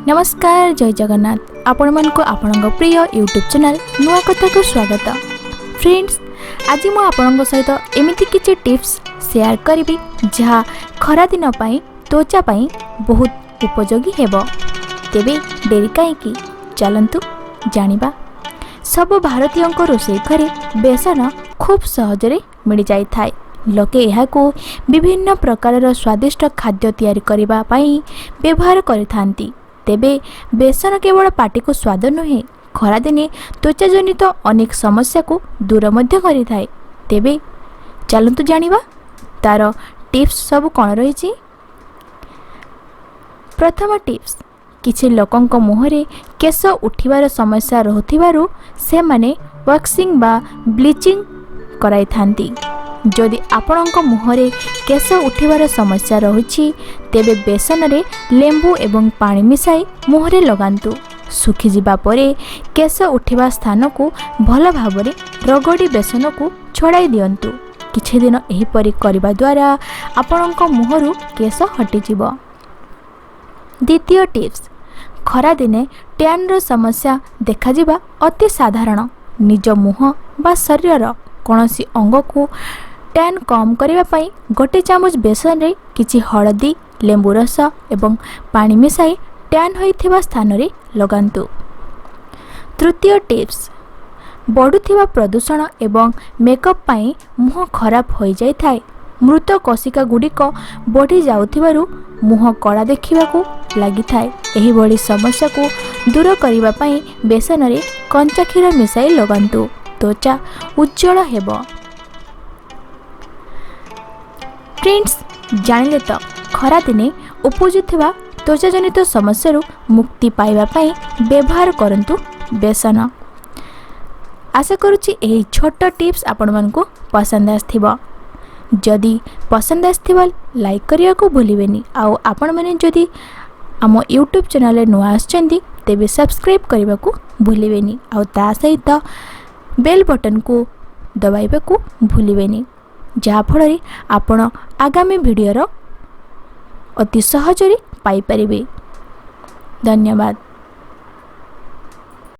ନମସ୍କାର, ଜୟ ଜଗନ୍ନାଥ। ଆପଣମାନଙ୍କୁ ଆପଣଙ୍କ ପ୍ରିୟ ୟୁଟ୍ୟୁବ୍ ଚ୍ୟାନେଲ୍ ନୂଆ କଥାକୁ ସ୍ୱାଗତ। ଫ୍ରେଣ୍ଡସ୍, ଆଜି ମୁଁ ଆପଣଙ୍କ ସହିତ ଏମିତି କିଛି ଟିପ୍ସ ସେୟାର କରିବି, ଯାହା ଖରାଦିନ ପାଇଁ ତ୍ୱଚା ପାଇଁ ବହୁତ ଉପଯୋଗୀ ହେବ। ତେବେ ଡେରି କାହିଁକି, ଚାଲନ୍ତୁ ଜାଣିବା। ସବୁ ଭାରତୀୟଙ୍କ ରୋଷେଇ ଘରେ ବେସନ ଖୁବ୍ ସହଜରେ ମିଳିଯାଇଥାଏ। ଲୋକେ ଏହାକୁ ବିଭିନ୍ନ ପ୍ରକାରର ସ୍ୱାଦିଷ୍ଟ ଖାଦ୍ୟ ତିଆରି କରିବା ପାଇଁ ବ୍ୟବହାର କରିଥାନ୍ତି। ତେବେ ବେସନ କେବଳ ପାଟିକୁ ସ୍ୱାଦ ନୁହେଁ, ଖରାଦିନେ ତ୍ୱଚାଜନିତ ଅନେକ ସମସ୍ୟାକୁ ଦୂର ମଧ୍ୟ କରିଥାଏ। ତେବେ ଚାଲନ୍ତୁ ଜାଣିବା ତା'ର ଟିପ୍ସ ସବୁ କ'ଣ ରହିଛି। ପ୍ରଥମ ଟିପ୍ସ, କିଛି ଲୋକଙ୍କ ମୁହଁରେ କେଶ ଉଠିବାର ସମସ୍ୟା ରହୁଥିବାରୁ ସେମାନେ ୱାକ୍ସିଂ ବା ବ୍ଲିଚିଂ କରାଇଥାନ୍ତି। ଯଦି ଆପଣଙ୍କ ମୁହଁରେ କେଶ ଉଠିବାର ସମସ୍ୟା ରହୁଛି, ତେବେ ବେସନରେ ଲେମ୍ବୁ ଏବଂ ପାଣି ମିଶାଇ ମୁହଁରେ ଲଗାନ୍ତୁ। ଶୁଖିଯିବା ପରେ କେଶ ଉଠିବା ସ୍ଥାନକୁ ଭଲ ଭାବରେ ରଗଡ଼ି ବେସନକୁ ଛଡ଼ାଇ ଦିଅନ୍ତୁ। କିଛି ଦିନ ଏହିପରି କରିବା ଦ୍ୱାରା ଆପଣଙ୍କ ମୁହଁରୁ କେଶ ହଟିଯିବ। ଦ୍ୱିତୀୟ ଟିପ୍ସ, ଖରାଦିନେ ଟ୍ୟାନ୍ର ସମସ୍ୟା ଦେଖାଯିବା ଅତି ସାଧାରଣ। ନିଜ ମୁହଁ ବା ଶରୀରର କୌଣସି ଅଙ୍ଗକୁ ଟ୍ୟାନ୍ କମ୍ କରିବା ପାଇଁ ଗୋଟେ ଚାମଚ ବେସନରେ କିଛି ହଳଦୀ, ଲେମ୍ବୁ ରସ ଏବଂ ପାଣି ମିଶାଇ ଟ୍ୟାନ୍ ହୋଇଥିବା ସ୍ଥାନରେ ଲଗାନ୍ତୁ। ତୃତୀୟ ଟିପ୍ସ, ବଢ଼ୁଥିବା ପ୍ରଦୂଷଣ ଏବଂ ମେକଅପ୍ ପାଇଁ ମୁହଁ ଖରାପ ହୋଇଯାଇଥାଏ। ମୃତ କୋଷିକା ଗୁଡ଼ିକ ବଢ଼ି ଯାଉଥିବାରୁ ମୁହଁ କଳା ଦେଖିବାକୁ ଲାଗିଥାଏ। ଏହିଭଳି ସମସ୍ୟାକୁ ଦୂର କରିବା ପାଇଁ ବେସନରେ କଞ୍ଚା କ୍ଷୀର ମିଶାଇ ଲଗାନ୍ତୁ, ତ୍ୱଚା ଉଜ୍ଜଳ ହେବ। ଫ୍ରେଣ୍ଡସ୍, ଜାଣିଲେ ତ ଖରାଦିନେ ଉପୁଜୁଥିବା ତ୍ୱଚାଜନିତ ସମସ୍ୟାରୁ ମୁକ୍ତି ପାଇବା ପାଇଁ ବ୍ୟବହାର କରନ୍ତୁ ବେସନ। ଆଶା କରୁଛି ଏହି ଛୋଟ ଟିପ୍ସ ଆପଣମାନଙ୍କୁ ପସନ୍ଦ ଆସିଥିବ। ଯଦି ପସନ୍ଦ ଆସିଥିବ, ଲାଇକ୍ କରିବାକୁ ଭୁଲିବେନି। ଆଉ ଆପଣମାନେ ଯଦି ଆମ ୟୁଟ୍ୟୁବ୍ ଚ୍ୟାନେଲରେ ନୂଆ ଆସିଛନ୍ତି, ତେବେ ସବସ୍କ୍ରାଇବ୍ କରିବାକୁ ଭୁଲିବେନି, ଆଉ ତା ସହିତ ବେଲ୍ ବଟନ୍କୁ ଦବାଇବାକୁ ଭୁଲିବେନି, ଯାହାଫଳରେ ଆପଣ ଆଗାମୀ ଭିଡ଼ିଓର ଅତି ସହଜରେ ପାଇପାରିବେ। ଧନ୍ୟବାଦ।